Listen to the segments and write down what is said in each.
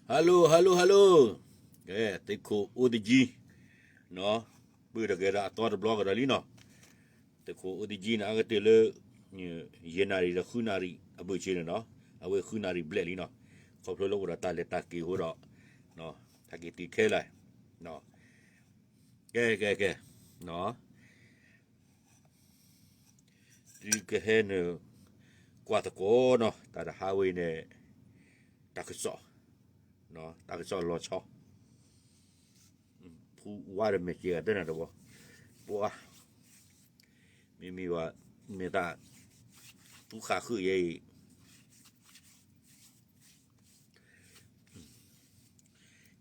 Hello hello hello, ကဲ သုးခိၣ်အိၣ်သယံၤ, ပၢၢ်ထီၣ်က့ၤဒီးအသီတဘျီကဒီးလံနီၤ, သုးခိၣ်အိၣ်သယံၤန့ၣ် အါကတၢၢ်လၢ ယဲၢ်နၣ်ရံၣ်ဒီးဃုနၣ်ရံၣ်အဘၢၣ်စၢၤန့ၣ်နီၤ, အဝဲဃုနၣ်ရံၣ်ဘျဲၣ်လံနီၤ, ခီဖျိလၢအိၣ်ဒီးတၢ်လဲၤတၢ်က့ၤအဃိဒီး တၢ်က့ၤတုၤခဲလၢာ်, ကဲကဲကဲ သုကဟဲနုာ်ကွၢ်သကိးနီၤ, တၢ်တဟါဝဲအံၤန့ၣ် တၢ်ကစီၣ်, တၢ်ကစီၣ်လီၤဆီ, ဖူဝါဒီးမဲာ်က့ၤဂၤသ့ၣ်နၤတဘီ, ပှၤ, မ့မ့ၢ်ဘၣ်, မ့ၢ်တၢ်, သူဃာ်ဃုာ်ယဲအံၤ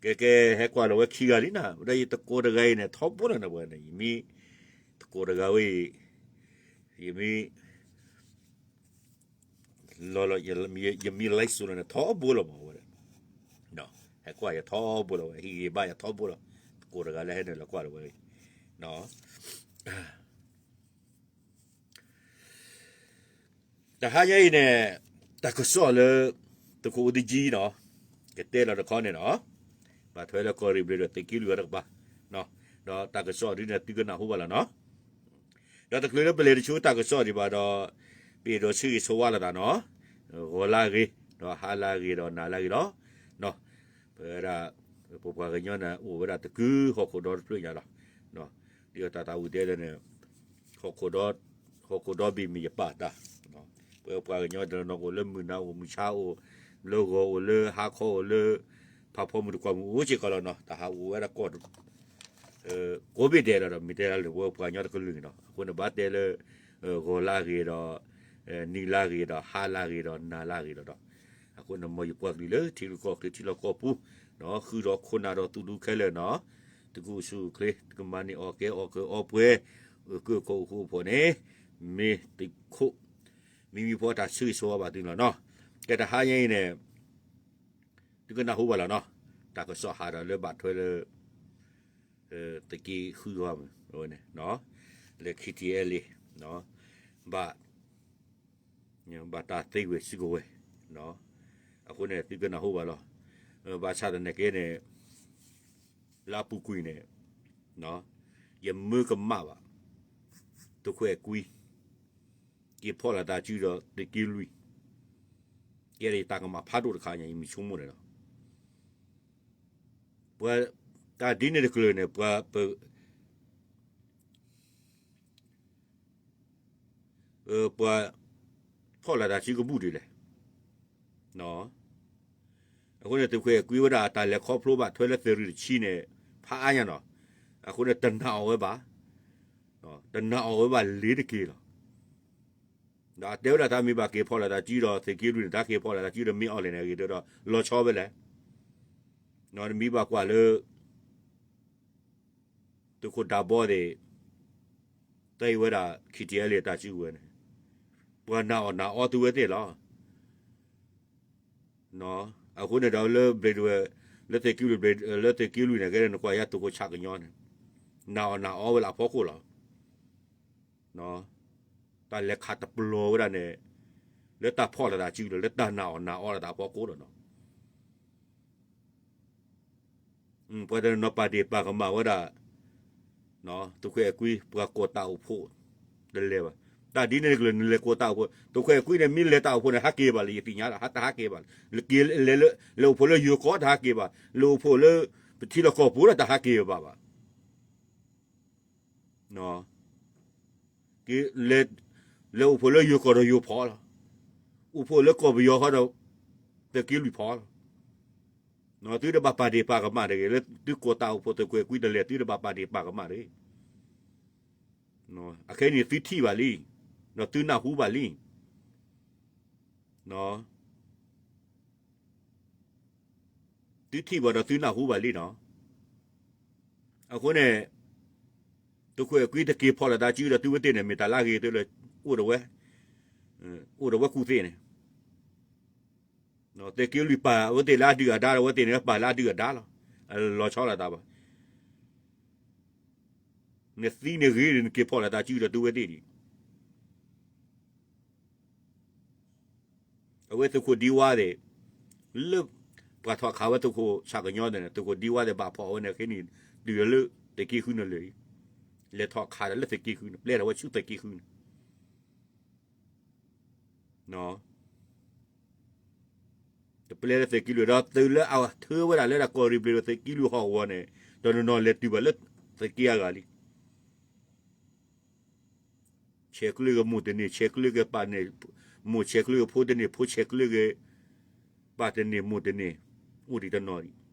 ကဲကဲ ဟဲကွၢ်လီၤဝဲခံဂၤလံနၤ, ဝဲဒၣ်ယတကိးတဂၤအံၤန့ၣ် ထီဘိလီၤနၤပှၤန့ၣ်, ယမ့ၢ်, တကိးတဂၤဝဲအံၤ, ယမ့ၢ်, လီၤလီၤ, ယမ့ၢ် live စ့ၢ်လီၤန့ၣ် ထီဘိလီၤမးဝဲ, ဟဲကွၢ်ယၤထီဘိလီၤဝဲ, ဟံၣ်ဂ့ၤဘၣ်ယၤထီဘိလီၤ, တကိးတဂၤလၢဟဲနုာ်လီၤကွၢ်လီၤဝဲအံၤ တဟါညါအံၤန့ၣ်, တၢ်ကစီၣ်လၢ သုးခိၣ်အိၣ်သယံၤနီၤ, ကတဲလီၤတခီန့ၣ်နီၤ, ဘၣ်ထွဲလၢကီၢ်ရ့ၣ်ဘျ့ၣ်ဒီးသုးက့လွံၢ်အီၤတကပၤ, ဒီးတၢ်ကစီၣ်ဒ်န့ၣ်သုကနၢ်ဟူဘၣ်လီၤနီၤ, ဒီးတချုးလၢပလဲၤတဆူတၢ်ကစီၣ်ဒံးဘၣ်ဒီး, ပအဲၣ်ဒိးဆၢဂ့ၤဆၢဝါလိာ်သးနီၤ, ဂီၤလၢဂ့ၤ, ဒီးဟါလၢဂ့ၤ, ဒီးနၤလၢဂ့ၤလီၤ, ပဝဲဒၣ်, ပပှၤကညီန့ၣ် အိၣ်ဝဲဒၣ်တကုဟီၣ်ခိၣ်ဒီတဖျၢၣ်ညါလီၤ, ဒ်တၢ်သးဝံၣ်တဲလၢန့ၣ် ဟီၣ်ခိၣ်ဒီဘ့ၣ်မ့ၢ်ယပၢ်တၢ်, ပဝဲပှၤကညီတနီၤနီၤအိၣ်လၢမုၢ်နၤအိၣ်မုၢ်ဆါအိၣ်, လၢဂီၤအိၣ်လၢဟါခီအိၣ်လၢ, ဖးဖီမုၢ်တကွၢ်မုၢ်အိၣ်စ့ၢ်ကီးလီၤနီၤ, တၢ်ဟးအိၣ်ဝဲဒၣ်ကီၢ်, ကိးဘ့ၣ်ဒဲးလီၤဒီး မ့ၢ်တဲလၢပဝဲပှၤကညီတကလုာ်န့ၣ်ဒီး အဃိန့ၣ်ဘၣ်တဲလၢ, ဂီၤလၢဂ့ၤဒီး, နံၤလၢဂ့ၤဒီးဟါလၢဂ့ၤဒီးနၤလၢဂ့ၤလီၤဒီး, အဃိန့ၣ်မ်ယပှၤကလုာ်လၢထံရူၢ်ကီၢ်ချၢထံလီၢ်ကီၢ်ပူၤ, ဃုာ်ဒီးခိၣ်နၢ်ဒီးသူၣ်ဒူခဲလၢာ်နီၤ, သုကအိၣ်ဆူၣ်အိၣ်ချ့, သုကမၤန့ၢ်အီၣ်ကဲအီၣ်ကၢအီပှဲၤ, အကၢၢ်ခီၣ်အိၣ်ဃူအိၣ်ဖိးန့ၣ်, မ့ၢ်သုးခိၣ်, မံမံဖိအတၢ်ဆၢဂ့ၤဆၢဝါဘၣ်သုန့ၣ်လီၤနီၤ, ကဲတဟါညါအံၤန့ၣ်, သုကနၢ်ဟူဘၣ်လီၤနီၤ, တၢ်ကစီၣ်ဟးဒီးလၢဘၣ်ထွဲလၢ, သုးက့ဃုဂီၤမုၢ်, လၢ KTLA, ဘၣ်, ဘၣ်တၢ်သ့ဝဲစုကဝဲၤ, အဃိန့ၣ်သုကနၢ်ဟူဘၣ်လီၤ, ဘၣ်ဆၣ်သနာ်က့န့ၣ်, လၢအပူၤကွံာ်န့ၣ်, ယမၢကမၣ်ဘၣ်, သုးခိၣ်အဲၣ်ကွံ က့ၤဖီၣ်လိာ်သးစုဒီးသုးက့လွံၢ်, ကဲဒီးယတၢ်ကမၣ်ဖးဒိၣ်တခါညါ ယမ့ၢ်ဆိကမိၣ်န့ၣ်လီၤ, ပှၤ, တၢ်ဒ်န့ၣ်တကလုာ်န့ၣ် ပှၤ, ပှၤ, ဖီၣ်လိာ်သးစုကဘူၣ်ဒ်လဲၣ် အဃိန့ၣ် သုးခိၣ်အဲၣ်ကွံဝဲဒၣ်တၢ်လဲၤခီဖျိဘၣ်ထွဲလၢသုးရ့ၣ်တဆံန့ၣ်, ဖးအါညါနီၤ, အဃိန့ၣ်တနာ်အီၤဝဲဘၣ်, တနာ်အီၤဝဲဘၣ်လ့ၤတက့ၢ်လီၤ, ဒီးတဲဝဲဒၣ်တၢ်မ့ၢ်ဘၣ်က့ၤဖီၣ်လိာ်သးစုဒီးသုးက့လွံၢ်န့ၣ် တၢ်က့ၤဖီၣ်လိာ်သးစုဒီးမ့ၢ်အီၤလဲၣ်န့ၣ်ဂ့ၤဒီးလီၤဆီဝဲလဲၣ်, နမ့ၢ်ဘၣ်ကွၢ်လၢ သုးခိၣ်ဒးဘီသ့ၣ်, တဲဝဲဒၣ် KTLA တၢ်စုကဝဲၤန့ၣ်, ပှၤနာ်အီၣ်နာ်အီသုဝဲသ့ၣ်လီၤ, အဃိန့ၣ်ဒီးလၢဘျ့းဒဝဲၢ်, လၢသုးက့လွံၢ်ဘျ့း, လၢသုးက့လွံၢ်န့ၣ် ကဲဒီးနကွၢ်ယၤသုးခိၣ်ဆၣ်ကညီန့ၣ်, နာ်အီၣ်နာ်အီဝဲလၢအဖီခိၣ်လီၤ, တၢ်လဲၤခးတပျီၤဝဲဒၣ်န့ၣ်, လၢတၢ်ဖီၣ်လိာ်သးစုလီၤ, လၢတၢ်နာ်အီၣ်နာ်အီလိာ်သးအဖီခိၣ်လီၤနီၤ ပှၤတနီၤပာ်ဒ့ၣ်ပာ်ကမၣ်ဝဲဒၣ်, သုးခိၣ်အဲၣ်ကွံ ပှၤကိးတၢ်အိၣ်ဖှိၣ်, တလဲၤဘၣ်, တၢ်ဒ်န့ၣ်တကလုာ်နလဲၤကိးတၢ်အိၣ်ဖှိၣ်, သုးခိၣ်အဲၣ်ကွံန့ၣ် မ့ၢ်လဲၤတၢ်အိၣ်ဖှိၣ်န့ၣ် ဟးက့ၤဘၣ်လၢယသ့ၣ်ညါလီၤ, ဟးတဟးက့ၤဘၣ်, လဲၤ, လဲၤအိၣ်ဖှိၣ်လၢယိၤကီၢ်တဟးက့ၤဘၣ်, လဲၤအိၣ်ဖှိၣ်လၢ, ပထံလီၢ်ကီၢ်ပူၤဒီးတဟးက့ၤဘၣ်ဘၣ် ကလဲၤ, လဲၤအိၣ်ဖှိၣ်လၢယိၤကီၢ်ဒီးယိၤဖီလီၤ, အိၣ်ဖှိၣ်လၢကီၢ်ပယီၤဃီဒီး, သုးက့လွံၢ်ဖီလီၤ, သုတဘၣ်ပာ်ဒ့ၣ်ပာ်ကမၣ်တဂ့ၤ, လၢသုကိးတၢ်အိၣ်ဖှိၣ်သုးခိၣ်အဲၣ်ကွံတလဲၤ သုတဘၣ်ပာ်ဒ့ၣ်ပာ်ကမၣ်တဂ့ၤ, အခဲအံၤန့ၣ်သုထံၣ်ဘၣ်လံ, ဒီးသုနၢ်ဟူဘၣ်လံ သုထံၣ်ဘၣ်ဒီးသုနၢ်ဟူဘၣ်လံနီၤ, အဃိန့ၣ်, သုးခိၣ်အဲၣ်ကွံတက့ၤဖီၣ်လိာ်သးစုဒီးသုဝဲသ့ၣ်န့ၣ် မ့ၢ်တၢ်လၢအဂ့ၤတလၢ, အိၣ်ဒီးဝဲ, အိၣ်ဒီးဝဲကူၣ်သ့န့ၣ်, သုးက့လွံၢ်ပာ်အဝဲသ့ၣ်လၢအဒုၣ်အဒါဒီးအဝဲသ့ၣ်န့ၣ်ပာ်လၢအဒုၣ်အဒါလီၤ, အလီၤဆီလိာ်သးဘၣ်, နသံန့ၣ်ဂ့ၤန့ၣ် နက့ၤဖီၣ်လိာ်သးစုဒီးသုဝဲသ့ၣ်ဒံး အဝဲသုးခိၣ်ဒံဝါသ့ၣ်, လၢ, ပှၤထီၣ်ခးဝဲသုးခိၣ်ဆၣ်ကညီန့ၣ် သုးခိၣ်ဒံဝါသ့ၣ်ဘၣ်ဖီၣ်ဝဲန့ၣ် ခဲနံၣ် တုၤလၢသုးက့ဃုန့ၣ်လၢာ်, လဲၤထီၣ်ခးဒီးလၢသုးက့ဃုန့ၣ် ပျဲထီၣ်ဝဲဆူသုးက့ဃုန့ၣ် တပျဲလၢသုးက့လွံၢ်ဒီး သုးလၢအထၢဝဲဒၣ်လၢဒၣ်ကီၢ်ရ့ၣ်ဘျ့ၣ်ဒီးသုးက့လွံၢ်ဟီၣ်ကဝီၤန့ၣ် တနီၤနီၤလဲၤတုၤဘၣ်လၢသုးက့အဂၤလံ. ဆဲးကျၢဂ့ၤမိၢ်တန့ၢ်, ဆဲးကျၢဂ့ၤပၢ်တန့ၢ်, မိၢ်ဆဲးကျၢဂ့ၤဖိတန့ၢ်, ဖိဆဲးကျၢဂ့ၤပၢ်တန့ၢ်, မိၢ်တန့ၢ်, အိၣ်ဒံးတနီၤဒံး.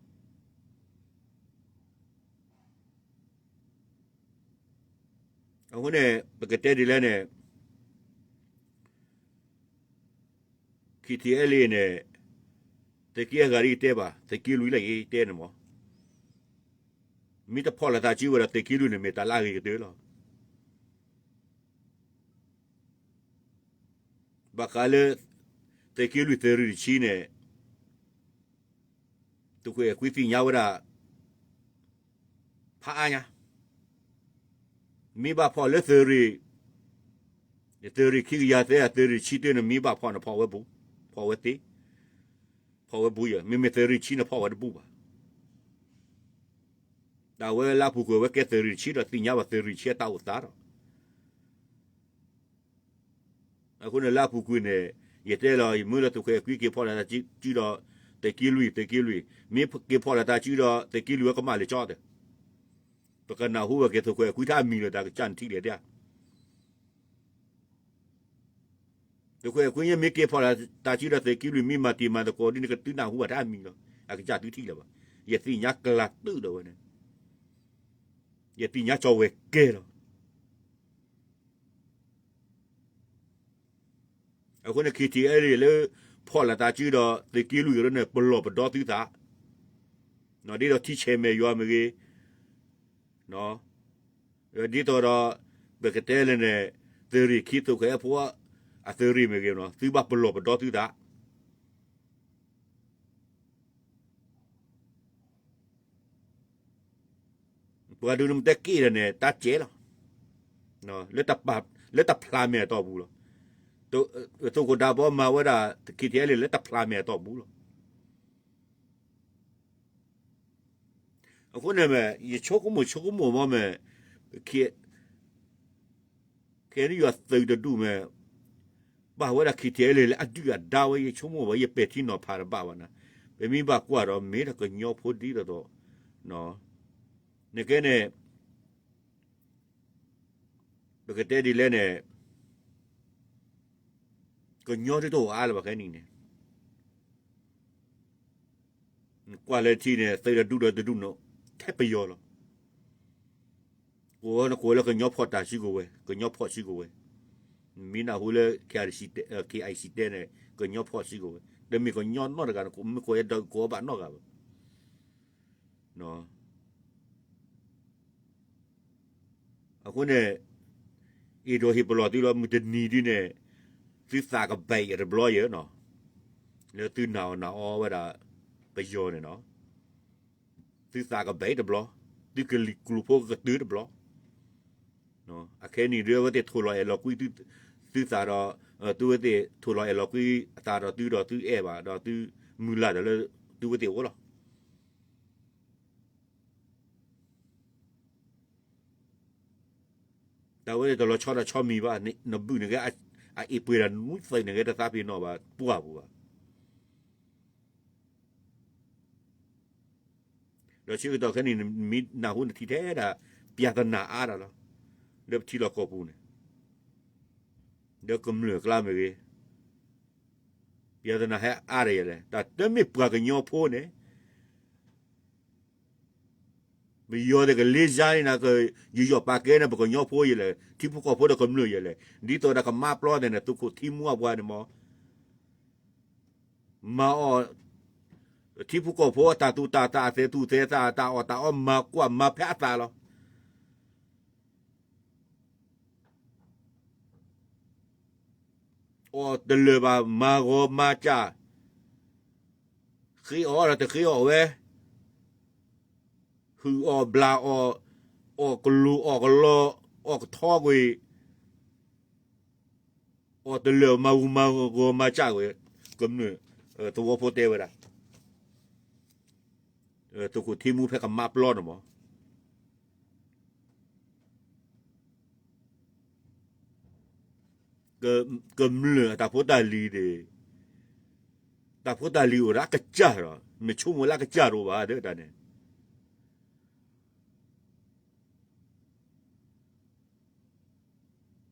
အဃိန့ၣ် ပကတဲဒ်လဲၣ်န့ၣ် ခံထံအဲလ့န့ၣ် သုးက့အဂၤဒ်ယတဲဘၣ်, သုးက့လွံၢ်လၢယတဲန့ၣ်မး, မ့ၢ်တဖီၣ်လီၤသးစုဝဲဒီးသုးက့လွံၢ်န့ၣ် မ့ၢ်တၢ်လၢအဂ့ၤကတၢၢ်လီၤ. ဘၣ်ဃးလၢ သုးက့လွံၢ်သုးရ့ၣ်တဆံန့ၣ် သုးခိၣ်အဲၣ်ခွံသ့ၣ်ညါဝဲဒၣ် ဖးအါညါ, မ့ၢ်ဘၣ်ဖီၣ်လၢသုးရ့ၣ်, သုးရ့ၣ်ခံကယၤသၢ သုးရ့ၣ်တဆံတၢန့ၣ် မ့ၢ်ဘၣ်ဖီၣ်န့ၣ် ဖီၣ်ဝဲဘူး, ဖီၣ်ဝဲသ့, ဖီၣ်ဝဲဘူးယဲ, မ့မ့ၢ်သုးရ့ၣ်တဆံန့ၣ် ဖီၣ်ဝဲတဘူးဘၣ်. တၢ်ဝဲလၢအပူၤကွံာ်ဝဲကဲသုးရ့ၣ်တဆံဒီးသ့ၣ်ညါဘၣ်သုးရ့ၣ်တဆံအတၢ်အိၣ်သးဒီး အဃိန့ၣ်လၢအပူၤကွံာ်န့ၣ် ယတဲလီၤ ယမ့ၢ်လၢသုးခိၣ်အဲၣ်ခွံက့ၤဖီၣ်လီၤသးစုဒီး သုးက့လွံၢ် သုးက့လွံၢ်, မ့ၢ်က့ၤဖီၣ်လီၤသးစုဒီး သုးက့လွံၢ်ဝဲကမၣ်လၢကၠီဒီး ပကနၢ်ဟူဘၣ်က့ၤသုးခိၣ်အဲၣ်ခွံတၢ်အမံၤလၢတၢ်ကစၢ်နထံၣ်လဲၣ်ဒၣ် သုးခိၣ်အဲၣ်ခွံမ့ၢ်က့ၤဖီၣ်လီၤသးစုဒီးသုးက့လွံၢ် မ့ၢ်မၤတံၤမၤသကိးဒ်န့ၣ် ကသုနၢ်ဟူဘၣ်တၢ်အမံၤလီၤ. အကစၢ်သုထံၣ်လၢၤဘၣ်. ယသ့ၣ်ညါကလၤတုာ်ဒီးဝဲန့ၣ်, ယသ့ၣ်ညါကၠီဝဲၤကဲလီၤ. အဃိန့ၣ် ခံထံအဲလ့လၢ ဖီၣ်လီၤသးစုဒီးသုးက့လွံၢ်ကရၢန့ၣ် ပလီၢ်ပဒီသုသး, ဒ်သိးထံဆဲးမဲာ်ယွၤမ့ၢ်ဂ့ၤ, ဒ်သိးဒီး ပကတဲလဲၣ်န့ၣ် သုးရ့ၣ်ခံသုးခိၣ်အဲၣ်ဖိ အသုးရ့ၣ်မ့ၢ်ဂ့ၤ သုဘၣ်ပလီၢ်ပဒီသုသး ပှၤဒုးနမ့ၢ်တဲက့ၤဒီးန့ၣ် တၢ်ကဲလီၤ. လၢတဖျးမဲာ်အတီၢ်ပူၤလီၤ. သုးခိၣ်ဒးဘီမၤဝဲဒၣ် ခံထံအဲလ့ လၢတဖျးမဲာ်အတီၢ်ပူၤလီၤ. အဃိန့ၣ်မ့ၢ် ယဆိကမိၣ်ဆိကမိၣ်မ့ၢ် ခဲအံၤယွၤသုးတဒူၣ်မ့ၢ် ပာ်ဝဲဒၣ်ခံထံအဲလ့ လၢအဒုၣ်အဒါဝဲ ယဆိကမိၣ်ဘၣ် ယပဲာ်ထံနီၤဖးတဘၣ်ဘၣ်နၤ, ပမ့ၢ်ဘၣ်ကွၢ်ဒီးမ့ၢ်ဒၣ်ကညီဖိဒ်သိးသိး, နကဲန့ၣ် ပကတဲဒ်လဲၣ်န့ၣ် ကညီတအိၣ်အါလၢၤဘၣ်ခဲနံၣ်န့ၣ်, ကွၢ်လၢထံန့ၣ် သုးတဒူၣ်ဒီးတဒူၣ်န့ၣ် ထဲပယီၤလီၤ. ကိးနကိးလၢကညီဖီၣ်တၢ်စုကဝဲၤ, ကညီဖီၣ်စုကဝဲၤ, မ့ၢ်နၢ်ဟူလၢ KIC တဲန့ၣ် ကညီဖီၣ်စုကဝဲၤ, တမ့ၢ်ကညီနီတဂၤ မ့ၢ်ကိးယဲဒီးကိးဘၣ်နီတဂၤဘၣ်. အဃိန့ၣ် အဲၣ်ဒိးဟ့ၣ်ပလီၢ်သုလီၤ မုၢ်တနံၤဒ်န့ၣ် သုသးကဘဲးယဲတဘျီယဲနီၤ, လၢသုနာ်အီၣ်နာ်အီဝဲဒၣ် ပယီၤန့ၣ်နီၤ, သုသးကဘဲးတဘျီ, သုကလံၤကျိၤဖိကတုၤတဘျီ. အခဲနံၣ်ဒ်အဝဲသ့ၣ်ထိၣ်လီၤအဲၣ်လီၤကွံ သုသးဒီး သုဝဲသ့ၣ်ထိၣ်လီၤအဲၣ်လီၤကွံအသးဒီးသုဒီးသုအဲၣ်ဘၣ်ဒီးသုမုၢ်လၢ်ဒီးလၢသုဝဲသ့ၣ်အအိၣ်လီၤ. တၢ်ဝဲန့ၣ်တလီၤဆီဒၣ်ဆီမံၤဘၣ်, နဘုၣ်န့ၣ်ဂ့ၤ အအ့ၣ်ပှ့ၤဒၣ်နွံသၢန့ၣ်ဂ့ၤ တသးပ့ၤနီၣ်ဘၣ်ပှၢ်ပူၤဘၣ်. ဒီးဆၢကတီၢ်ခဲနံၣ် မ့ၢ်နၢ်ဟူနထံၣ်ထဲဒၣ် ပြဿနာအါဒၣ်လီၤ, လၢပထံလီၢ်ကီၢ်ပူၤန့ၣ်, ဒီးကမျၢၢ်အကျါမ့ၢ်ဂ့ၤ, ပြဿနာဟဲအါဒၣ်ယဲလဲၣ်, တၢ်တမ့ၢ်ပှၤကညီဖိန့ၣ် ပယီၤသ့ၣ်ကလ့ၤယါန့ၣ် ကယီၢ်ပာ်ကဲန့ၣ် ပကညီဖိယဲလဲၣ်, ထံဖိကီၢ်ဖိဒီးကမျၢၢ်ယဲလဲၣ်, ဒ်သိးဒီးကမါပျီသ့ၣ်န့ၣ် သုးခိၣ်ထံမူအပှၤန့ၣ်မ့ၢ် မၤအီၣ် ထံဖိကီၢ်ဖိအတၢ်သူၣ်တၢ်သၣ် အသဲးသူၣ်သဲးသၣ် အတၢ်အီၣ်တၢ်အီ မၤကွၢ်မၤဖဲအသးလီၤ. အီၣ်တလၢာ်ဘၣ် မၤဂီၤမၤစၢ်, ဃ့အီၣ်ဒီးတဃ့အီၣ်ဝဲ, ဟုၣ်အီၣ်ဘျၣ်အီၣ်, အီၣ်ကလိၤအီၣ်ကလီ, အီၣ်ကထီကွံာ်, အီၣ်တလၢာ်မၤဂူာ်မၤဂီၤမၤစၢ်ကွံာ်, ကမျၢၢ်သဝီဖိတဲဝဲဒၣ်. သုးခိၣ်ထံမူဖဲကမါပျီန့ၣ်မး, ကမျၢၢ်အတၢ်ဖိတၢ်လံၤန့ၣ်, တၢ်ဖိတၢ်လံၤအိၣ်ဒီးအကစၢ်ဒီး မ့ၢ်ဆိကမိၣ်လၢအကစၢ်တအိၣ်ဘၣ်ဒီးတၢ်န့ၣ်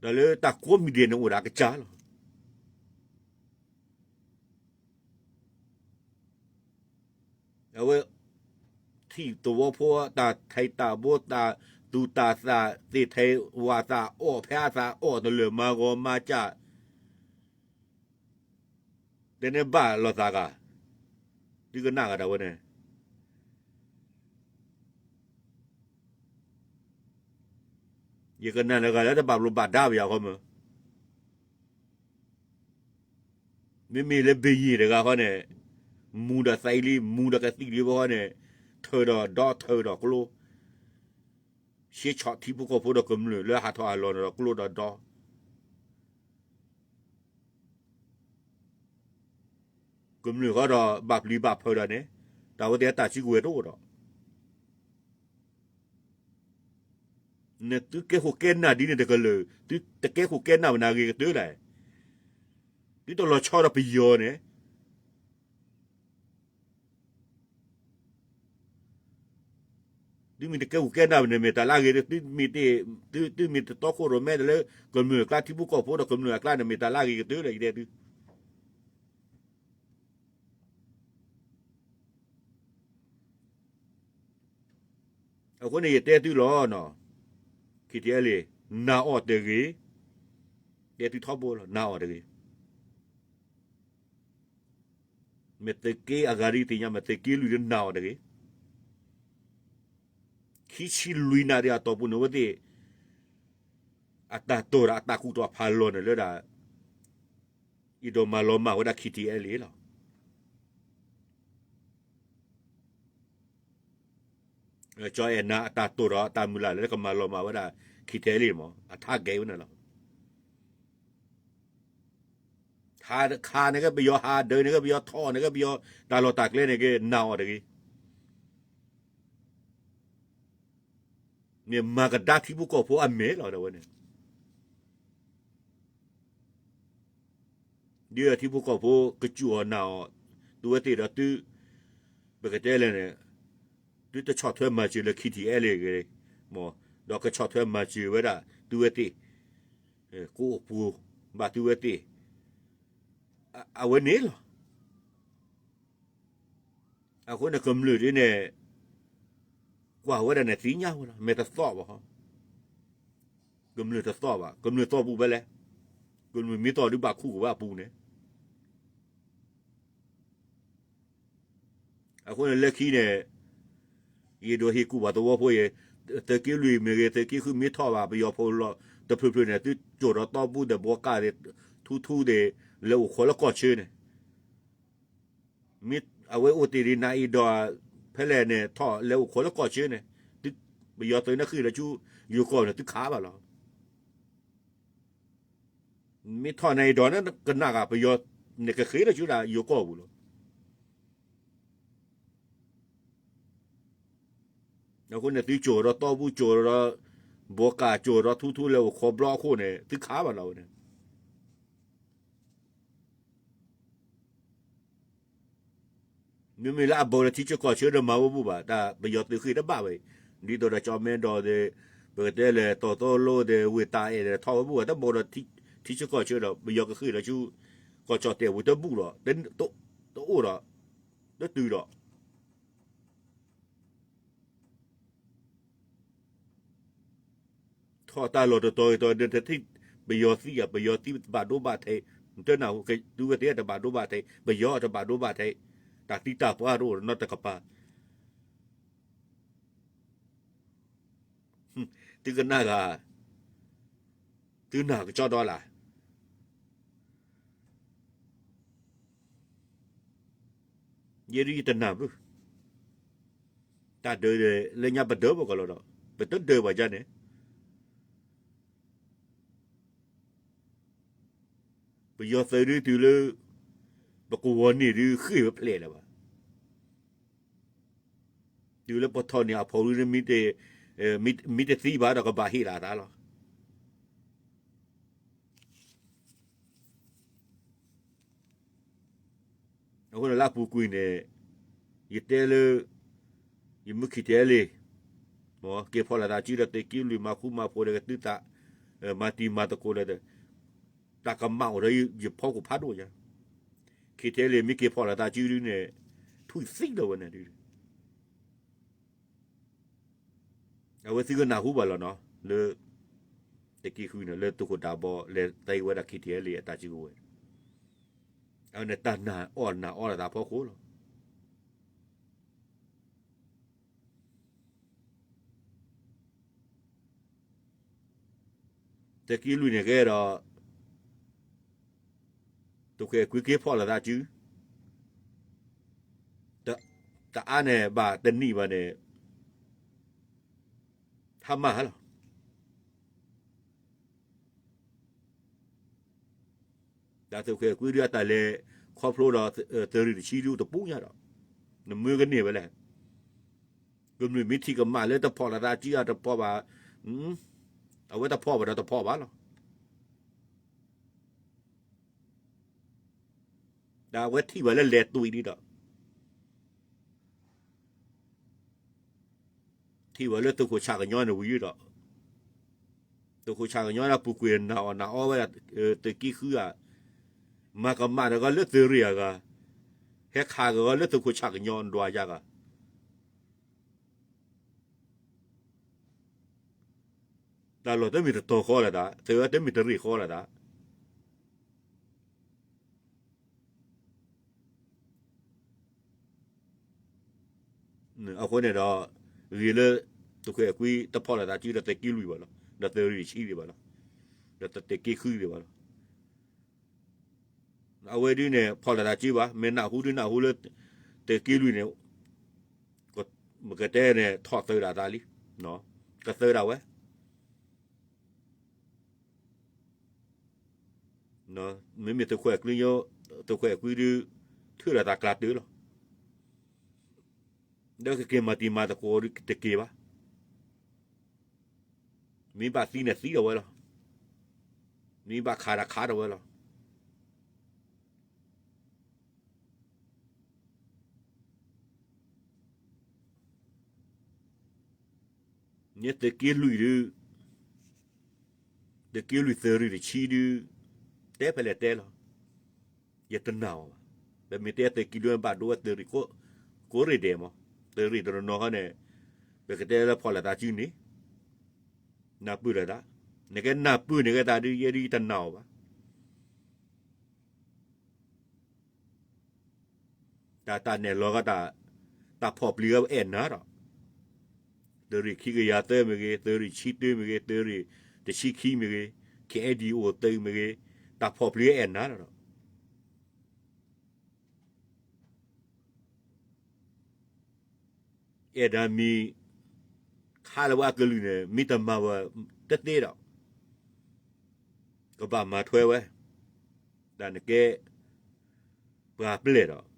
ဒီးလၢတၢ်ကိးမံၤဒဲးန့ၣ်အိၣ်ဒီးအကစၢ်လီၤ. အဝဲ ထံၣ်သဝီဖိ တၢ်ထဲးတၢ်ဘိ တၢ်သူၣ်တၢ်သၣ် သ့ၣ်ထဲးဝၣ်သၣ် အီၣ်ဖဲအသၣ် အီၣ်တလၢာ် မၤဂီၤမၤစၢ် တဲန့ၣ်ဘၣ်လိာ်သးဂၤ, သုကနၣ်ဂၤဒၣ်ဝဲန့ၣ် ယကနၣ်လၢဂၤလၢတဘၣ်ဘျိးဘၣ်ဒါဘၣ်ယၤဃီမၢ်, မ့မ့ၢ်လၢဘ့ၣ်ယ့ၣ်တဂၤဃီန့ၣ်, မူဒီးသးအံၤလံ မူဒီးကသံၣ်လံဘၣ်ဃီန့ၣ်, ထၢဒီးဒီ ထၢဒီးကျိ, ဆ့ဆီၣ်ထံဖိကီၢ်ဖိဒီးကမျၢၢ်လၢဟးထီၣ်ဟးလီၤန့ၣ်ဒီးကျိဒီးဒီ ကမျၢၢ်ဃီဒီးဘၣ်ပျံၤဘၣ်ဖုးဒီးန့ၣ်, တၢ်ဝဲသ့ၣ်တၢ်စုကဝဲၤတအိၣ်ဒီး, နသုကဲခိၣ်ကဲနၢ်ဒ်န့ၣ်တကလုာ်, သုတကဲခိၣ်ကဲနၢ်ဘၣ်န့ၣ်အဂ့ၤကတၢၢ်လဲၣ်, သုတလီၤဆီဒီးပယီၤန့ၣ် သုမ့ၢ်တကဲခိၣ်ကဲနၢ်ဘၣ်န့ၣ် မ့ၢ်တၢ်လၢအဂ့ၤ, သုမ့ၢ်တတီခိၣ်ရိၣ်မဲဒီးလၢ ကမျၢၢ်အကျါ ထံဖိကီၢ်ဖိဒီးကမျၢၢ်အကျါန့ၣ် မ့ၢ်တၢ်လၢအဂ့ၤကတၢၢ်လၢယတဲသု အဃိန့ၣ်ယတဲသုလီၤ, KTLA နာ်အီၤတဂ့ၤ, တဲသုထီဘိလီၤ နာ်အီၤတဂ့ၤ, မ့ၢ်သုးက့အဂၤဒ်သ့ၣ်ညါ မ့ၢ်သုးက့လွံၢ်ဒ်နာ်အီၤတဂ့ၤ, ခံဆံလွံၢ်နၣ်ရံၣ်အတီၢ်ပူၤန့ၣ် အဝဲသ့ၣ် အတၢ်တိာ်ဒီးအတၢ်ကူၣ်ထီၣ်ဖးလီၤန့ၣ်လၢဒၣ် အဲၣ်ဒိးမၤလီၤမၢ်ဝဲဒၣ် KTLA လီၤ. ကၠီအဲၣ်နၤအတၢ်တိာ်ဒီးအတၢ်မုၢ်လၢ်လၢကမၤလီၤမၢ်ဝဲဒၣ် KTLA မး အ target ဝဲန့ၣ်လီၤ. ဟးခးန့ၣ်က့ ပယီၤဟးဒၢးန့ၣ်က့ ပယီၤထီၣ်န့ၣ်က့ ပယီၤတၢ်လီၢ်တၢ်ကျဲန့ၣ်က့ နာ်အီၤတဂ့ၤ. မ့ၢ်မၤကဒါထံဖိကီၢ်ဖိအမဲာ်လီၤ ဒ်ဝဲန့ၣ် ဒ်ထံဖိကီၢ်ဖိကစူၢ်အီၤနာ်အီၤ သုဝဲသ့ၣ်ဒီးသု ပကတဲလဲၣ်န့ၣ် သုတဆီၣ်ထွဲမၤစၢၤလၢ KTLA ဂ့ၤ မး ဒီးကဆီၣ်ထွဲမၤစၢၤဝဲဒၣ်သုဝဲသ့ၣ် ကအိၣ်ပူၤဘၣ်သုဝဲသ့ၣ် အဝဲန့ၣ်လီၤ. အဃိန့ၣ်ကမျၢၢ်ဒ်န့ၣ် ကွၢ်ဝဲဒၣ်န့ၣ်သ့ၣ်ညါဝဲလီၤ မ့ၢ်တသီၣ်ဘၣ်ဟီ ကမျၢၢ်တသီၣ်ဘၣ် ကမျၢၢ်သီၣ်ပူၤဖဲလဲၣ် ကမျၢၢ်မ့ၢ်သီၣ်ဒုးဘၣ်ခူၣ်ကဘၣ်ပူၤန့ၣ် အဃိန့ၣ်လၢခံန့ၣ် ယအဲၣ်ဒိးဟ့ၣ်ကူၣ်ပှၤသဝီဖိအံၤ သုးက့လွံၢ်မ့ၢ်ဂ့ၤ သုးက့ဃုမ့ၢ်ထီၣ်ဘၣ် ပယီၤဖိလီၤတဖျၢၣ်ဖျၢၣ်န့ၣ် သုကၠိၣ်ဒီးတီပူၤဒီးဘှီကၣ်ဒီး ထူထူဒီး လဲၤအိၣ်ခိးလၢကီၢ်ဆၢန့ၣ် မ့ၢ်အဝဲအိၣ်တ့ၢ်ဒံးနၤအံၤဒီး ဖဲလဲၣ်န့ၣ် ထီၣ်လဲၤအိၣ်ခိးလၢကီၢ်ဆၢန့ၣ် ပယီၤသုးန့ၣ်ဃ့ၢ်လီၤဆူယိၤကီၢ်န့ၣ် သုခးဘၣ်လီၤ. မ့ၢ်ထီၣ်နၤအံၤဒီးန့ၣ် ကနၣ်ဂ့ၤပယီၤန့ၣ်ကဃ့ၢ်လီၤဆူဒၣ်ယိၤကီၢ်ပူၤလီၤ. အဃိန့ၣ်သုကၠိၣ်ဒီးတီပူၤ ကၠိၣ်ဒီး ဘှီကၣ်ကၠိၣ်ဒီးထူထူလဲၤအိၣ်ခိးဘျီအခိၣ်န့ၣ် သုခးဘၣ်လီၤဝဲန့ၣ် မ့မ့ၢ်လၢအဘူးဒီးထံဆၢကီၢ်ဆၢဒီးမၤဝဲဘူးဘၣ် တၢ်ပယီၤသုးဃ့ၢ်တဘၣ်ဝဲ, ဒ်သိးဒီးကၠီမဲဒီး ပကတဲလဲၣ် တီၢ်သိလိဒီး ဝ့ၢ်တၢ်အဲၣ်ဒီးထီၣ်ဝဲဘူးဘၣ် တဘူးဒီးထံဆၢကီၢ်ဆၢဒီး ပယီၤကဃ့ၢ်ဒီးဆူ ကီၢ်ကၠီၣ်တဲၣ်ပူၤတဘူးဒီး တအိၣ်ဒီး တတုၤဒီး ထီၣ်တၢ်လီၢ်တတီၤဂ့ၤတီၤ နတထံၣ် ပယီၤသံဧါ ပယီၤသံတဘၣ်ဒိဘၣ်ထံး, နတနၢ်ဟူ သုဝဲသ့ၣ်တဘၣ်ဒိဘၣ်ထံး, ပယီၤတဘၣ်ဒိဘၣ်ထံး, တၢ်သံတၢ်ပှၢ်တအိၣ်နီတကပၤ, သုကနၣ်ဂ့ၤ, သုနၢ်ကစီဒီလၢ် ယဲဒၣ်ယတနၢ်ဘၣ်, တၢ်ဒၢးလၢညါပဒၢးဘၣ်ကီးလီၤဒီး ပတဒၢးဘၣ်ယါန့ၣ်, ပယီၤသုးဒုးတုၤလၢ ပကဝီၤန့ၢ်ဒုးဃ့ၢ်ဝဲဖျဲးလၢၤဘၣ်. တုၤလၢပထီၣ်န့ၢ်အဖီၣ်ရူန့ၣ် မ့ၢ်တသံဘၣ်ဒီး ကဘၣ်ဟ့ၣ်လီၤအသးလီၤ. အဃိန့ၣ်လၢအပူၤကွံာ်န့ၣ် ယတဲလၢ ယမုၢ်ခံတဲလံ, က့ၤဖီၣ်လိာ်သးစုဒီးသုးက့လွံၢ် မၤဃူမၤဖိးဒီးကသုသး, မၤတံၤမၤသကိးဒီး တၢ်ကမၣ်အိၣ်ဒီးယဖီခိၣ်ဖးဒိၣ်ညါ, ခံတဲလံ မ့ၢ်က့ၤဖီၣ်လိာ်သးစုဒုန့ၣ် ထွံၣ်သံလီၤဝဲန့ၣ်ဒု အဝဲသုကနၢ်ဟူဘၣ်လီၤနီၤ လၢ သုးက့ဃုန့ၣ် လၢသုးခိၣ်ဒၢဘီ လဲၤသဲဝဲဒၣ် ခံတဲလံ အတၢ်စုကဝဲၤ, အဝဲန့ၣ်တၢ်နာ်အီၣ်နာ်အီလီၤသးအဖီခိၣ်လီၤ. သုးက့လွံၢ်န့ၣ်ကဲဒီး သုးခိၣ်အဲၣ်ကွံက့ၤဖီၣ်လိာ်သးစု, တအါန့ၣ်ဘၣ်တနံၣ်ဘၣ်န့ၣ် ဟါမၢ်ဟါလီၤ. တၢ်သုးခိၣ်အဲၣ်ကွံဒုအတၢ်လဲၤခီဖျိဒီး သုးရ့ၣ်တဆံဒုတပူၤညါဒီး နမၢကန့ၢ်ဝဲလဲၣ်. ကမျၢၢ်မ့ၢ်ထံၣ်ကမၣ်လၢတဖီၣ်လိာ်သးစုအတဖီၣ်ဘၣ်, အဝဲတဖီၣ်ဘၣ်ဒီးတဖီၣ်ဘၣ်လီၤ. ဒီးအဝဲထံၣ်ဘၣ်လၢလဲၤတွံၢ်ဒံးဒီး ထံၣ်ဘၣ်လၢသုးခိၣ်ဆၣ်ကညီန့ၣ်ဝံၤဒီး သုးခိၣ်ဆၣ်ကညီန့ၣ်ပူၤကွံာ်နာ်အီၣ်နာ်အီဝဲဒၣ် သုးက့ဃုဧါ, မၤကမၣ်တဂၤလၢသုးရ့ၣ်အဂၤ, ဟဲခးကဂီၤလၢသုးခိၣ်ဆၣ်ကညီဒွးယၤဂၤ တၢ်လီၢ်တမ့ၢ်တတီၤဃီလၢၤသး, သုးဝဲတမ့ၢ်တရ့ၣ်ဃီလၢၤသး. အဃိန့ၣ်ဒီး ဂ့ၤလၢ သုးခိၣ်အဲၣ်ကွံတဖီၣ်လိာ်သးစုဒီးသုးက့လွံၢ်ဘၣ်လီၤ, ဒီးသုးရ့ၣ်တဆံဒံးဘၣ်လီၤ, ဒီးသုးက့ဃုဒံးဘၣ်လီၤ. အဝဲဒုန့ၣ် ဖီၣ်လိာ်သးစုဘၣ်, မ့ၢ်နၢ်ဟူဒုနၢ်ဟူလၢ သုးက့လွံၢ်န့ၣ် ပကတဲန့ၣ် ထီၣ်သုးဒၣ်သးလံ, ကသုးဒၣ်ဝဲ မ့မ့ၢ်သုးခိၣ်အဲၣ်ကွံ, သုးခိၣ်အဲၣ်ကွံဒု ထုးလိာ်သးကျးတၢၢ်လီၤ. ဒီးကက့ၤမၤတံၤမၤသကိးဒုတက့ၤဘၣ်. မ့ၢ်ဘၣ်သံန့ၣ်သံထီၣ်ဝဲလီၤ. မ့ၢ်ဘၣ်ခးဒီးခးထီၣ်ဝဲလီၤ. န့ၣ်သုးက့လွံၢ်ဒု, သုးက့လွံၢ်သုးရ့ၣ်တဆံဒု, တဲဖဲလဲၣ်တဲလီၤ. ယတနာ်အီၤဘၣ်. ပမ့ၢ်တဲသုးက့လွံၢ်ဘၣ်ဒိဝဲသုးရ့ၣ်ကိးရ့ၣ်ဒဲးမး, သုးရ့ၣ်တနီၤနီၤခီန့ၣ် ပကတဲလၢဖီၣ်လိာ်သးစုန့ၣ် နၢ်ပၢၢ်လိာ်သး, နကဲနၢ်ပၢၢ်န့ၣ်ကဲသးဒု ယဲဒုယတနာ်အီၤဘၣ်. တၢ်တၢ်နဲၣ်လီၤကတၢ်, တၢ်ဖီၣ်ပျံၤကဲအဲၣ်နၤဒီး, သုးရ့ၣ်ခံကယၤသၢမ့ၢ်ဂ့ၤ, သုးရ့ၣ်ဆံတၢမ့ၢ်ဂ့ၤ, သုးရ့ၣ်တဆံခံမ့ၢ်ဂ့ၤ, ခဲအံၤဒ်အိၣ်သုးမ့ၢ်ဂ့ၤ, တၢ်ဖီၣ်ပျံၤကဲအဲၣ်နၤလီၤဒီး အဲၣ်ဒိးမံၤ ခါလၢဝဲအကလုၢ်န့ၣ် မ့ၢ်တမၤဝဲတသ့ဒီး ကဘၣ်မၤထွဲဝဲ, တၢ်နကဲ ပှၤပျဲၢ်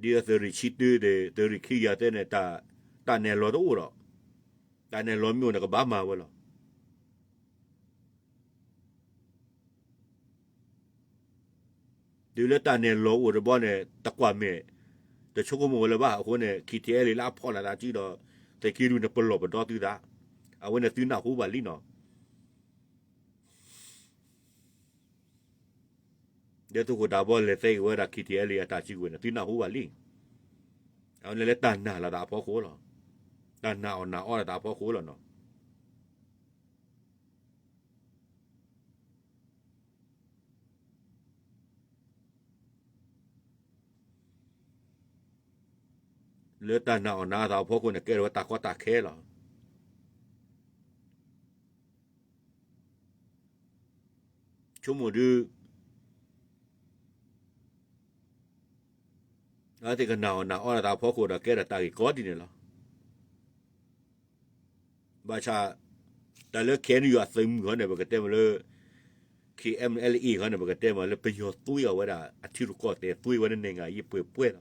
ဒီး ဒ်အသုးရ့ၣ်ဆံတၢဒီး သုးရ့ၣ်ခံကယၤသၢန့ၣ် တၢ်နဲၣ်လီၤတအိၣ်ဒီး တၢ်နဲၣ်လီၤမ့ၢ်အိၣ်န့ၣ် ကဘၣ်မၤဝဲလီၤ. တုၤလၢတၢ်နဲၣ်လီၤအိၣ်တဘျီန့ၣ် တကွၢ်မဲာ် တဆိကမိၣ်ဝဲလၢၤဘၣ်. အဃိန့ၣ် ခံထံအဲလံၤလၢအဖီၣ်လိာ်သးစုဒီး သုးက့လွံၢ်န့ၣ် ပလီၢ်ပဒီသုသး, အဝဲန့ၣ်သုနၢ်ဟူဘၣ်လံနီၤ. ဒီးသုးခိၣ်ဒၢဘီလဲၤသဲက့ၤဝဲဒၣ် ခံထံအဲလံၤ အတၢ်စုကဝဲၤန့ၣ် သုနၢ်ဟူဘၣ်လံ. အဝဲန့ၣ်လၢတၢ်နာ်လိာ်သးအဖီခိၣ်လီၤ. တၢ်နာ်အီၣ်နာ်အီလိာ်သးအဖီခိၣ်လီၤနီၤ. လၢတၢ်နာ်အီၣ်နာ်အသးအဖီခိၣ်န့ၣ် ကဲထီၣ်ဝဲတၢ်ကီတၢ်ခဲလီၤ. ဆိကမိၣ်ဒု အဝဲသ့ၣ်ကနာ်အီၣ်နာ်အီလိာ်သးအဖီခိၣ်ဒီး ကဲထီၣ်တၢ်ဂ့ၢ်ကီဒ်န့ၣ်လီၤ. ဘၣ်ဆၣ် တၢ်လၢ KNU အသုးမုၢ်ဟီန့ၣ် ပကတဲမ့ၢ်လၢ ခီန့ၣ် ပကတဲမ့ၢ်လၢပယီၤသွံၣ်အီၤဝဲဒၣ် အထံရူၢ်ကီၢ်သဲး သွံၣ်ဝဲဒၣ် နိုင်ငံရေး ပှဲၤပှဲၤလီၤ.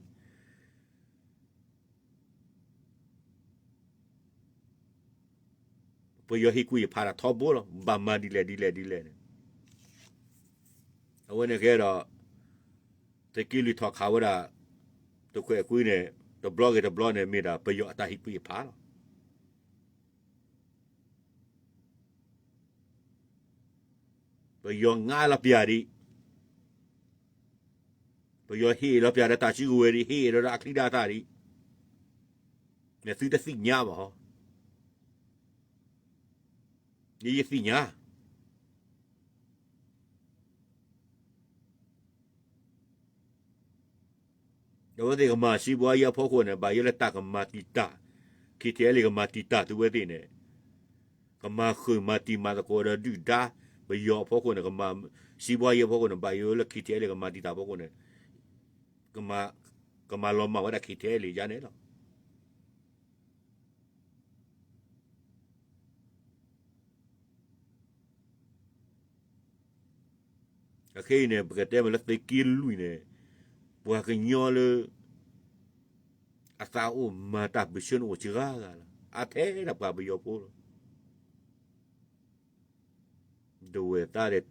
ပယီၤဟ့ၣ်ကူၣ်ဟ့ၣ်ဖးတၢ်ထီဘိလီၤ. ဘၣ်မၤဒ်လဲၣ်ဒ်လဲၣ်ဒ်လဲၣ်န့ၣ် အဝဲန့ၣ်ကဲဒီး သုးက့လွံၢ်ထီၣ်ခးဝဲဒၣ် သုးခွဲးကွံန့ၣ် တဘျီဂ့ၤတဘျီန့ၣ် မ့ၢ်ဒၣ်ပယီၤအတၢ်ဟ့ၣ်ကူၣ်ဟ့ၣ်ဖးလီၤ. ပယီၤငါလီၤပျၢ်ဒံး, ပယီၤဟ့ၣ်လီၤပျၢ်ဒီးတၢ်စုကဝဲၤဒံး, ဟ့ၣ်လီၤဒီးအချံဒၣ်သၣ်ဒံး, နသုတသ့ၣ်ညါဘၣ်ဟီ, ယသ့ၣ်ညါ အဝဲသ့ၣ်ကမၤစံးဘှါယဲအဖီခိၣ်န့ၣ် ဘၣ်ယိၣ်လၢတၢ်ကမၤတံာ်တာ်, ခ့ထံအဲလ့ၣ် ကမၤတံာ်တာ်သုဝဲသ့ၣ်န့ၣ်, ကမၤဃုာ်မၤတံာ်မၤသကိးဒီးဒုၣ်ဒါ, ပယီၤအဖီခိၣ်န့ၣ် ကမၤစံးဘှါယဲအဖီခိၣ်န့ၣ် ဘၣ်ယိၣ်လၢခ့ထံအဲလ့ၣ် ကမၤတံာ်တာ်အဖီခိၣ်န့ၣ်, ကမၤလီၤမၢ်ဝဲဒၣ်ခ့ထံအဲလ့ၣ်ယါန့ၣ်လီၤ. အခဲအံၤန့ၣ် ပကတဲမ့ၢ်လၢသုးက့လွံၢ်န့ၣ်, ပှၤကညီလၢ အသးအိၣ်မၤတၢ်ပၢၢ်ဆၢန့ၣ်အိၣ်စှၤဂၤလီၤ. အါထဲဒၣ်ပှၤပယီၤဖိလီၤ. ဒဝဲၢ်သးဒီး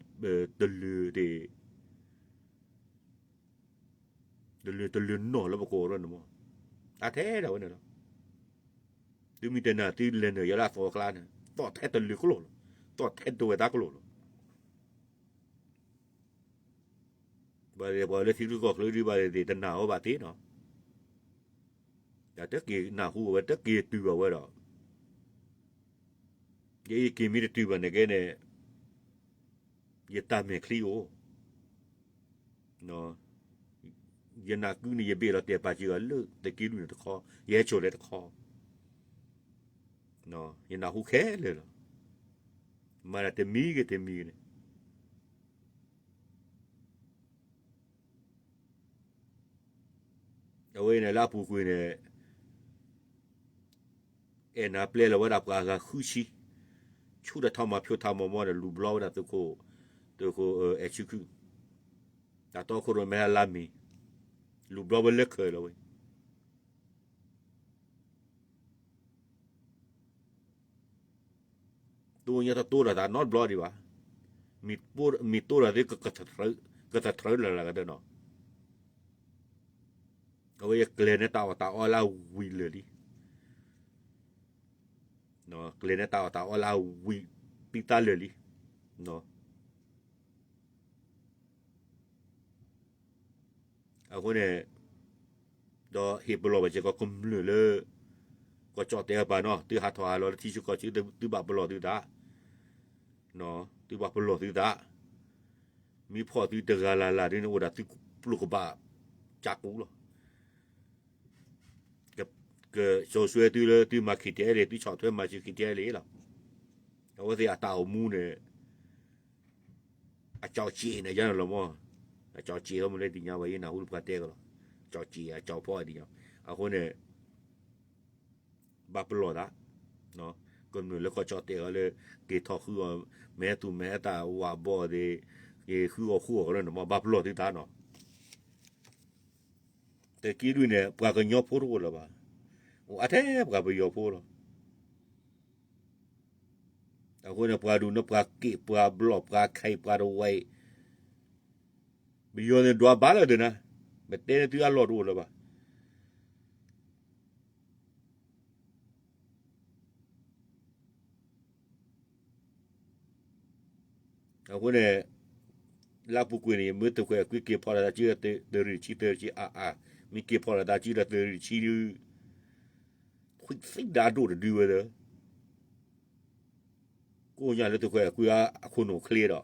တလုာ် တလုာ်တလုာ်နီၢ်လၢပကိးအီၤန့ၣ်မး, အါထဲဒၣ်ဝဲန့ၣ်လီၤ. သုမ့ၢ်တနာ်သုလဲၤနုာ်ယဲလၢအသီအကျါန့ၣ် သီၣ်ထဲတလုာ်ကျိာ်လီၤ, သီၣ်ထဲဒဝဲၢ်သးကျိာ်လီၤ. ဘၣ်သ့ၣ်ပှၤလၢထံရူၢ်ကီၢ်ချၢဒုးဘၣ်သ့ၣ်သ့ၣ် တနာ်အီၤဘၣ်သ့နီၤ, တၢ်တက့ၤနၢ်ဟူအဝဲ တက့ၤတုၤဘၣ်ဝဲဒီး, ယဲယက့ၤမ့ၢ်တတုၤဘၣ်န့ၣ်ကဲန့ၣ်, ယတၢ်မဲာ်ချံအိၣ်, ယနၢ်ကုန့ၣ် ယဘ့ၣ်လီၤတဲာ်ပာ်စၢၤအီၤလၢသုးက့လွံၢ်န့ၣ်တခီ, ယဟဲဆိၣ်လဲၤတခီ, ယနၢ်ဟူခဲလၢာ်လီၤ. မၤတၢ်တမံၤဂ့ၤတမံၤဂ့ၤန့ၣ် အဝဲအံၤန့ၣ် လၢအပူၤကွံာ်န့ၣ် အဲၣ်နၤပျဲလီၤဝဲဒၣ်ပှၤအဂၤဃုဆံ, ဆူတၢ်ထီၣ်မၤဖျိထးမီၤမီၢ်န့ၣ် လူၤဘျီဝဲဒၣ်သုးခိၣ်, သုးခိၣ်အဲၣ်ဆူခုၣ်, တၢ်တီခိၣ်ရိၣ်မဲအလါမ့ၤ, လူၤဘျီဝဲလၢခၢၣ်လီၤဝဲ တိၢ်ညါတတိၢ်ဒီးသးနီတဘျီဒံးဘၣ်, မ့ၢ်တိၢ်ဒီးသု ကသထြၢလၢ်လၢ်ကတၢၢ်နီၤ, အဝဲယကျဲၤန့ၢ်တၢ်အီၣ်တၢ်အီလၢအဝံၤလၢာ်လံ, ကျဲၤန့ၢ်တၢ်အီၣ်တၢ်အီလၢအဝံၤပံသးလၢာ်လံ. အဃိန့ၣ် ဒီးဟ့ၣ်ပလီၢ်ဘၣ်စ့ၢ်ကီးကမျၢၢ်လၢ ကီၢ်ကၠီၣ်တဲာ်အပၤနီၤ, သုဟးထီၣ်ဟးလီၤလၢထံဆၢကီၢ်ဆၢ သုဘၣ်ပလီၢ်သုသး, သုဘၣ်ပလီၢ်သုသး, မ့ၢ်ဖီၣ်သုတဂၤလၢ်လၢ်ဒ်န့ၣ် အိၣ်ဒၣ်သုပျိၢ်ကဘၣ်ကးကူလီၤ. ကစိာ်ဆှၢသုလၢသုမၤ ခ့ထံအဲလ့ၣ်, သုဆီၣ်ထွဲမၤစၢၤ ခ့ထံအဲလ့ၣ်လီၤ. အဝဲသ့ၣ်အတၢ်အိၣ်မူန့ၣ် အကၠီစ့ၣ်န့ၣ်ယါန့ၣ်လီၤမး, အကၠီစ့ၣ် ဟဲမ့ၢ်လၢတသ့ၣ်ညါဘၣ် ယနၢ်ဟူတပှၤတဲကလီၤ, အကၠီစ့ၣ် အကၠီဖီတသ့ၣ်ညါ, အဃိန့ၣ် ဘၣ်ပလီၢ်သး, ကမျၢၢ်လၢကီၢ်ကၠီၣ်တဲာ်အီၤလၢ က့ၤထီၣ်ဃုအီၤ မဲာ်သူၣ်မဲာ်သးဝးဘီၣ်သ့ၣ်, က့ၤဃုအီၣ်ဃုအီၣ်ကလၢန့ၣ်မး ဘၣ်ပလီၢ်သုသးနီၤ. သုးက့လွံၢ်န့ၣ် ပှၤကညီဖိတအိၣ်လၢၤဘၣ်, အိၣ်အါထဲပှၤပယီၤဖိလီၤ. အဃိန့ၣ် ပှၤဒူၣ်န့ၣ် ပှၤက့ၣ် ပှၤဘျီၣ် ပှၤခဲ ပှၤတဝဲ, ပယီၤန့ၣ်ဒွးဘၣ်လၢာ်သ့ၣ်နၤ, ပတဲန့ၣ်သုအလီၢ်တအိၣ်လၢၤဘၣ်. အဃိန့ၣ် လၢအပူၤကွံာ်န့ၣ် မ့ၢ်သုးခွဲးကွံာ်က့ၤဖီၣ်လီၤသးစုဒီး သုးရ့ၣ်ဆံ သုးရ့ၣ်ဆံ အါအါ, မ့ၢ်က့ၤဖီၣ်လီၤသးစုဒီးသုးရ့ၣ်ဆံဒုး ခွံသံဒၣ်ဒိၣ်တဒုဝဲဒီး ကိးညါလၢသုးခွဲးကွံာ်အခိၣ်နူာ်ချ့ဒီး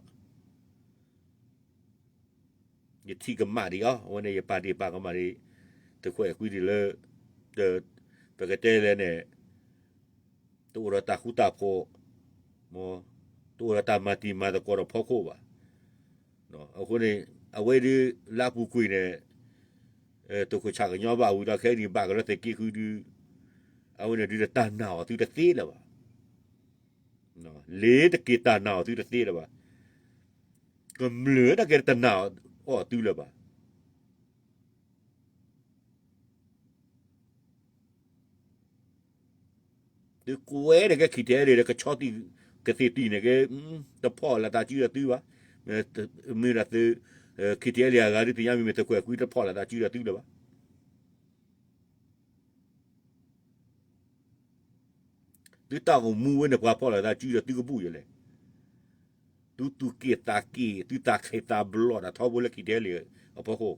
ယထံၣ်ကမၣ်ဒံးအီၤ, အဝဲန့ၣ် ယပာ်ဒ့ၣ်ပာ်ကမၣ်ဒံး သုးခွဲးကွံာ်ဒံးလၢ ပကတဲလဲၣ်န့ၣ် တအိၣ်ဒီးတၢ်ဃူတၢ်ဖိး, တအိၣ်ဒီးတၢ်မၤတံၤမၤသကိးဒီးဖီခိၣ်ဘၣ်. အဃိန့ၣ် အဝဲဒုးလၢအပူၤကွံာ်န့ၣ် သုးခိၣ်ဆၣ်ကညီဘၣ်ဝံၤဒီး ခဲအံၤန့ၣ်ဘၣ်က့ၤလၢသုးက့ဃုဒုး အဝဲန့ၣ်ဒုးတၢ်နာ်အီၤသုတသ့လၢၤဘၣ်. လ့ၤတက့ၤတၢ်နာ်အီၤသုတသ့လၢၤဘၣ်. ကမျၢၢ်နာ်က့တနာ်အီၤသုလၢၤဘၣ်. သုကွဲန့ၣ်ကဲ ခံထံအဲလ့ၣ် ကဆီတံၢ် ကသ့ၣ်တံၢ်န့ၣ်ကဲ တဖီၣ်လၢသးစုဒီးသုဘၣ်. မ့ၢ်ဒၣ်သု ခံထံအဲလ့ၣ်အဂၤဒုးသ့ၣ်ညါမ့ၢ်မ့ၢ်သုးခိၣ်အဲၣ်ကွံတဖီၣ်လၢသးစုဒီးသုလၢၤဘၣ်. သုတၢ်အိၣ်မူဝဲန့ၣ် ပှၤဖီၣ်လၢသးစုဒီးသုကဘူၣ်ယလဲၣ်. သုသူၣ်က့ၣ်သးက့ၣ် သုသးခ့သးဘျီၣ်ဒၣ်ထီဘိလၢခံထံအဲလ့ၣ်အဖီခိၣ်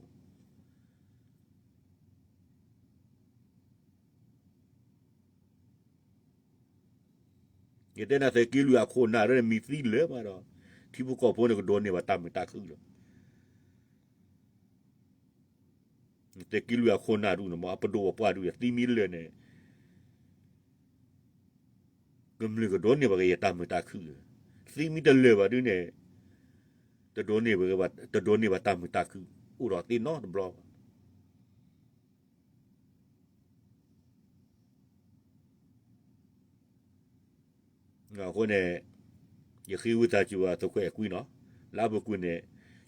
ယတဲနၤ သုးက့လွံၢ်အခိၣ်နၢ်ဒ်န့ၣ် မံၤသံလၢာ်မးဒီး ထံဖိကီၢ်ဖိန့ၣ်ကဒိးန့ၢ်ဘၣ်တၢ်မုာ်တၢ်ခုၣ်လီၤ. သုးက့လွံၢ်အခိၣ်နၢ်ဒ်န့ၣ်မး အပဒိၣ်ပပှၢ်ဒ်န့ၣ် သံမံလၢာ်န့ၣ် ကမျၢၢ်ကဒိးန့ၢ်ဘၣ်က့ၤယတၢ်မုာ်တၢ်ခုၣ်လီၤ. သံမံတလၢာ်ဘၣ်ဒ်န့ၣ် တဒိးန့ၢ်ဘၣ် တဒိးန့ၢ်ဘၣ်တၢ်မုာ်တၢ်ခုၣ် အိၣ်ဒီးသ့ၣ်နီတဘျီဘၣ်. အဃိန့ၣ် ယဃ့ဝံသးစူၤဘၣ်သုးခိၣ်အဲၣ်ကွံနီၤ, လၢအပူၤကွံာ်န့ၣ်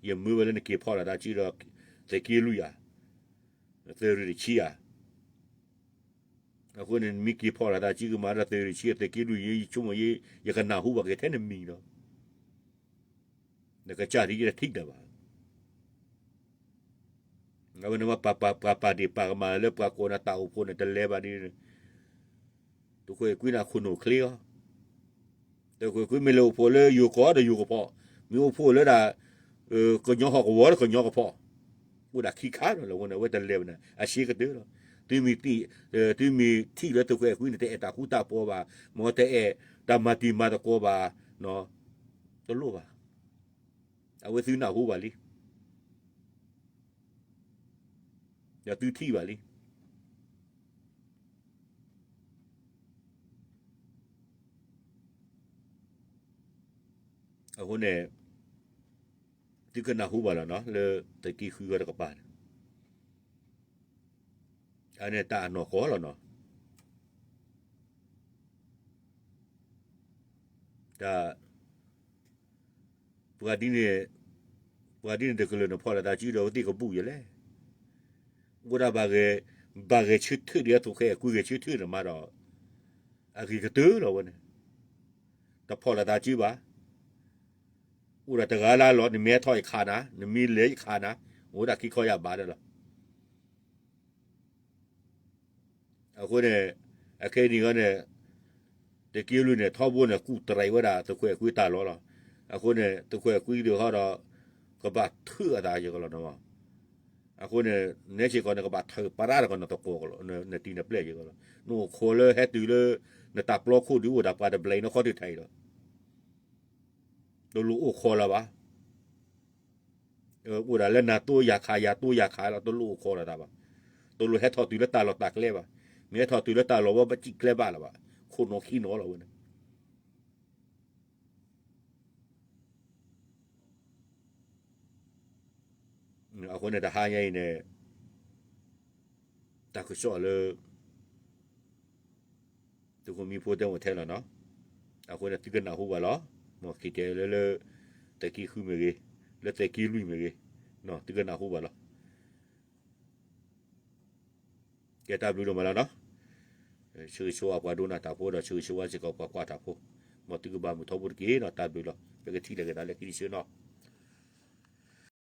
ယမၢဝဲလၢနက့ၤဖီၣ်လီၤသးစုဒီး သုးက့လွံၢ်ဧါ, သုးရ့ၣ်တဆံဧါ. အဃိန့ၣ် နမ့ၢ်က့ၤဖီၣ်လီၤသးစုကမၤဒီးသုးရ့ၣ်တဆံ သုးက့လွံၢ် ယဆိကမိၣ် ယကနၢ်ဟူဘၣ်က့ၤထဲနမံၤဒီး နကစၢ်ဒ်ယတထံၣ်တၢ်ဘၣ်. အဝဲန့ၣ်မ့ၢ်ပှၤပာ်ဒ့ၣ်ပာ်ကမၣ်လၢပှၤကိးနၤတၢ်အိၣ်ဖှိၣ်န့ၣ် တလဲၤဘၣ်ဒ်န့ၣ်, သုးခိၣ်အဲၣ်ကွံန့ၣ်အခိၣ်နူာ်ချ့အီၤ, သုးခိၣ်အဲၣ်ကွံမ့ၢ်လဲၤအိၣ်ဖှိၣ်လၢယိၤကီၢ်ဒီးယိၤကဖီၣ်, မ့ၢ်အိၣ်ဖှိၣ်လၢဒၣ် ကညီဟီၣ်ကဝီၤဒီးကညီကဖီၣ်, အိၣ်ဒၣ်ခံခါလီၤ. အဝဲန့ၣ် အဝဲတလဲၤဘၣ်န့ၣ် အရှဲကတၢၢ်လီၤ. သုမ့ၢ်ထံၣ်လၢသုးခိၣ်အဲၣ်ကွံန့ၣ် တအဲၣ်တၢ်ဃူတၢ်ဖိးဘၣ်, မ်တအဲၣ်တၢ်မၤတံၤမၤသကိးဘၣ်, တလိၣ်ဘၣ်. အဝဲသုနၢ်ဟူဘၣ်လံ, ဒီးသုထံၣ်ဘၣ်လံ. အဃိန့ၣ် သုကနၢ်ဟူဘၣ်လီၤနီၤ လၢသုးက့ဃုဂီၤတကပၤန့ၣ်, အန့ၣ်တၢ်အနီၢ်ကီၢ်လီၤနီၤ. တၢ် ပှၤဒ်န့ၣ်, ပှၤဒ်န့ၣ်တကလုာ်န့ၣ် ဖီၣ်လီၤသးစုဒီးဝဲသ့ၣ်ကဘူၣ်ယလဲၣ်. အိၣ်ဒၣ်ဘၣ်ဂဲၤ, ဘၣ်ဂဲၤဆၢထၢၣ်ဒီးသုးခိၣ်အဲၣ်ကွံဂဲၤဆၢထၢၣ်န့ၣ်မးဒီး အဂ့ၤကတၢၢ်လီၤဝဲန့ၣ်, တဖီၣ်လီၤသးစုဘၣ်. အိၣ်ဒၣ်တဂၤလၢ်လီၤ နမ့ၢ်ဟဲထီၣ်ယခးနၤ, နမ့ၢ်လဲၤယခးနၤ, အိၣ်ဒၣ်ခံခီယၤဘၣ်ဒီးလီၤ. အဃိန့ၣ် အခဲအံၤန့ၣ်ဂီၢ်န့ၣ် သုးက့လွံၢ်န့ၣ် ထီဘိန့ၣ် ကူၣ်တရံးဝဲဒၣ်သုးခိၣ်အဲၣ်ကွံတၢ်လီၢ်လီၤ. အဃိန့ၣ် သုးခိၣ်အဲၣ်ကွံဒုးဟီဒီး ကဘၣ်ထုးအသးယကလီၤနီၤ. အဃိန့ၣ် နဲစ့ၢ်ကီးန့ၣ် ကဘၣ်ထုးပရၢတကီးနသကိးကလီၤ, နတံၤနပျဲၢ်ယကလီၤ. နအိၣ်ခိးလၢဟဲတုၤလၢ နတၢ်ပျီခိၣ်ဒုးအိၣ်ဒၣ်ပှၤတဘျဲးနီၢ်ခီတထံးဒီး တလိၣ်အိၣ်ခိးလၢၤဘၣ်. အိၣ်ဒၣ်လၢနၤတိယၤခး ယၤတိယၤခးလီၤ, တလိၣ်အိၣ်ခိးလၢၤတၢ်ဘၣ်. တလိၣ်ဟဲထီၣ်တုၤလၢတၢ်လီၢ်တၢ်ကျဲဘၣ်. မ့ၢ်ဟဲထီၣ်တုၤလၢတၢ်လီၢ်ဝဲဘၣ်စံၣ်ကျဲဘၣ်လၢၤဘၣ်. ခိၣ်နီၣ်ခံနီၣ်လီၤဝဲန့ၣ်. အဃိန့ၣ်တဟါညါအံၤန့ၣ် တၢ်ကစီၣ်လၢ သုးခိၣ်မံဖိတဲအိၣ်ထဲလီၤနီၤ. အဃိန့ၣ်သုကနၢ်ဟူဘၣ်လီၤ. မ်ခံတဲလၢလၢ သုးက့ဃုမ့ၢ်ဂ့ၤ, လၢသုးက့လွံၢ်မ့ၢ်ဂ့ၤ, သုကနၢ်ဟူဘၣ်လီၤ. ကဲတၢ်ဘျုးဒိၣ်မးလီၤနီၤ. ဆၢဂ့ၤဆၢဝါပှၤဒိကနၣ်တၢ်ဖိဒီးဆၢဂ့ၤဆၢဝါစ့ၢ်ကီးပှၤကွၢ်တၢ်ဖိ, မ်သုကဘၣ်မုာ်ထီဘိတက့ၢ်နီၤ. တၢ်ဘျုးလီၤ. ပကထံၣ်လိာ်က့ၤသးလၢခံတဆၢနီၤ.